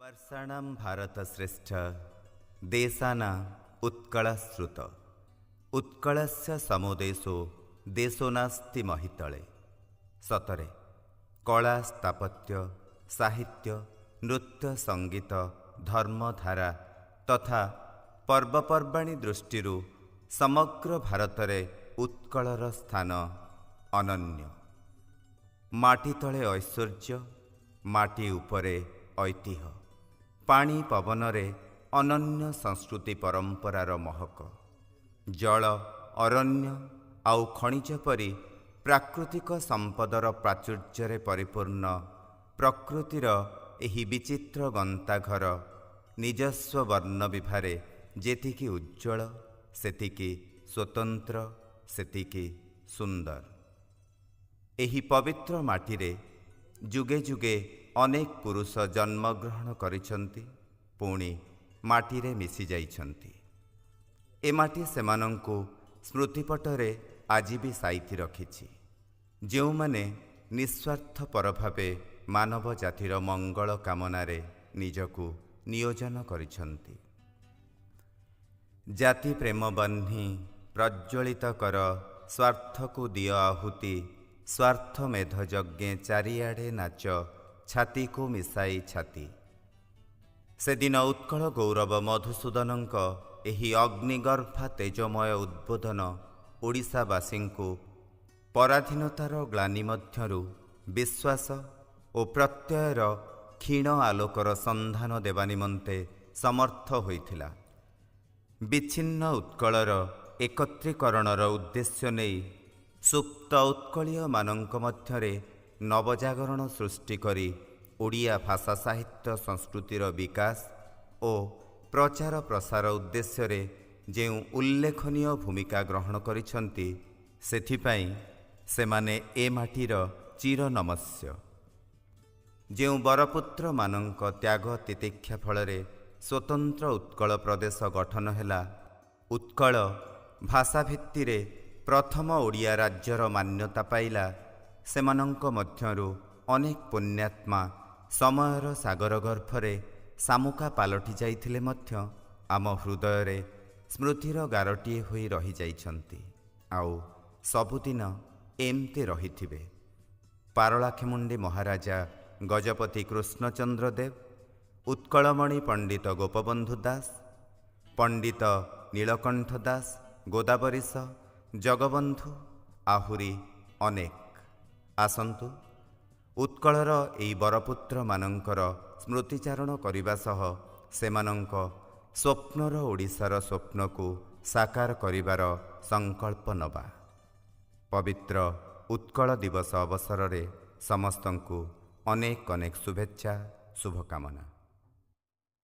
ବର୍ଷାଣାಂ ଭାରତ ଶ୍ରେଷ୍ଠ ଦେଶାନା ଉତ୍କଳ ଶ୍ରୁତ ଉତ୍କଳସ୍ୟ ସମୋଦେଶୋ ଦେଶୋ ନାସ୍ତି ମହିତଳେ। ସତରେ କଳା, ସ୍ଥାପତ୍ୟ, ସାହିତ୍ୟ, ନୃତ୍ୟ, ସଙ୍ଗୀତ, ଧର୍ମଧାରା ତଥା ପର୍ବପର୍ବାଣୀ ଦୃଷ୍ଟିରୁ ସମଗ୍ର ଭାରତରେ ଉତ୍କଳର ସ୍ଥାନ ଅନନ୍ୟ। ମାଟି ତଳେ ଐଶ୍ୱର୍ଯ୍ୟ, ମାଟି ଉପରେ ଐତିହ୍ୟ, ପାଣି ପବନରେ ଅନନ୍ୟ ସଂସ୍କୃତି ପରମ୍ପରାର ମହକ, ଜଳ, ଅରଣ୍ୟ ଆଉ ଖଣିଜ ପରି ପ୍ରାକୃତିକ ସମ୍ପଦର ପ୍ରାଚୁର୍ଯ୍ୟରେ ପରିପୂର୍ଣ୍ଣ ପ୍ରକୃତିର ଏହି ବିଚିତ୍ର ଗନ୍ତାଘର ନିଜସ୍ୱ ବର୍ଣ୍ଣ ବିଭାରେ ଯେତିକି ଉଜ୍ଜ୍ୱଳ, ସେତିକି ସ୍ୱତନ୍ତ୍ର, ସେତିକି ସୁନ୍ଦର। ଏହି ପବିତ୍ର ମାଟିରେ ଯୁଗେ ଯୁଗେ ଅନେକ ପୁରୁଷ ଜନ୍ମଗ୍ରହଣ କରିଛନ୍ତି, ପୁଣି ମାଟିରେ ମିଶି ଯାଇଛନ୍ତି। ଏ ମାଟି ସେମାନଙ୍କୁ ସ୍ମୃତିପଟରେ ଆଜି ବି ସାଇତି ରଖିଛି, ଯେଉଁମାନେ ନିସ୍ୱାର୍ଥପର ଭାବେ ମାନବ ଜାତିର ମଙ୍ଗଳ କାମନାରେ ନିଜକୁ ନିୟୋଜନ କରିଛନ୍ତି। ଜାତି ପ୍ରେମ ବହ୍ନି ପ୍ରଜ୍ୱଳିତ କର, ସ୍ୱାର୍ଥକୁ ଦିଅ ଆହୁତି, ସ୍ୱାର୍ଥ ମେଧ ଯଜ୍ଞେ ଚାରିଆଡ଼େ ନାଚ, ଛାତିକୁ ମିଶାଇ ଛାତି। ସେଦିନ ଉତ୍କଳ ଗୌରବ ମଧୁସୂଦନଙ୍କ ଏହି ଅଗ୍ନିଗର୍ଭା ତେଜମୟ ଉଦ୍ବୋଧନ ଓଡ଼ିଶାବାସୀଙ୍କୁ ପରାଧୀନତାର ଗ୍ଲାନି ମଧ୍ୟରୁ ବିଶ୍ୱାସ ଓ ପ୍ରତ୍ୟୟର କ୍ଷୀଣ ଆଲୋକର ସନ୍ଧାନ ଦେବା ନିମନ୍ତେ ସମର୍ଥ ହୋଇଥିଲା। ବିଚ୍ଛିନ୍ନ ଉତ୍କଳର ଏକତ୍ରୀକରଣର ଉଦ୍ଦେଶ୍ୟ ନେଇ ସୁପ୍ତ ଉତ୍କଳୀୟମାନଙ୍କ ମଧ୍ୟରେ ନବଜାଗରଣ ସୃଷ୍ଟି କରି ଓଡ଼ିଆ ଭାଷା ସାହିତ୍ୟ ସଂସ୍କୃତିର ବିକାଶ ଓ ପ୍ରଚାର ପ୍ରସାର ଉଦ୍ଦେଶ୍ୟରେ ଯେଉଁ ଉଲ୍ଲେଖନୀୟ ଭୂମିକା ଗ୍ରହଣ କରିଛନ୍ତି, ସେଥିପାଇଁ ସେମାନେ ଏ ମାଟିର ଚିର ନମସ୍ୟ। ଯେଉଁ ବରପୁତ୍ରମାନଙ୍କ ତ୍ୟାଗ ତିତିକ୍ଷା ଫଳରେ ସ୍ୱତନ୍ତ୍ର ଉତ୍କଳ ପ୍ରଦେଶ ଗଠନ ହେଲା, ଉତ୍କଳ ଭାଷା ଭିତ୍ତିରେ ପ୍ରଥମ ଓଡ଼ିଆ ରାଜ୍ୟର ମାନ୍ୟତା ପାଇଲା, ସେମାନଙ୍କ ମଧ୍ୟରୁ ଅନେକ ପୁଣ୍ୟାତ୍ମା ସମୟର ସାଗର ଗର୍ଭରେ ଶାମୁକା ପାଲଟି ଯାଇଥିଲେ ମଧ୍ୟ ଆମ ହୃଦୟରେ ସ୍ମୃତିର ଗାରଟିଏ ହୋଇ ରହିଯାଇଛନ୍ତି, ଆଉ ସବୁଦିନ ଏମିତି ରହିଥିବେ। ପାରଳାଖେମୁଣ୍ଡି ମହାରାଜା ଗଜପତି କୃଷ୍ଣଚନ୍ଦ୍ର ଦେବ, ଉତ୍କଳମଣି ପଣ୍ଡିତ ଗୋପବନ୍ଧୁ ଦାସ, ପଣ୍ଡିତ ନୀଳକଣ୍ଠ ଦାସ, ଗୋଦାବରୀଶ, ଜଗବନ୍ଧୁ, ଆହୁରି ଅନେକ। ଆସନ୍ତୁ ଉତ୍କଳର ଏହି ବରପୁତ୍ରମାନଙ୍କର ସ୍ମୃତିଚାରଣ କରିବା ସହ ସେମାନଙ୍କ ସ୍ୱପ୍ନର ଓଡ଼ିଶାର ସ୍ୱପ୍ନକୁ ସାକାର କରିବାର ସଂକଳ୍ପ ନେବା। ପବିତ୍ର ଉତ୍କଳ ଦିବସ ଅବସରରେ ସମସ୍ତଙ୍କୁ ଅନେକ ଅନେକ ଶୁଭେଚ୍ଛା, ଶୁଭକାମନା।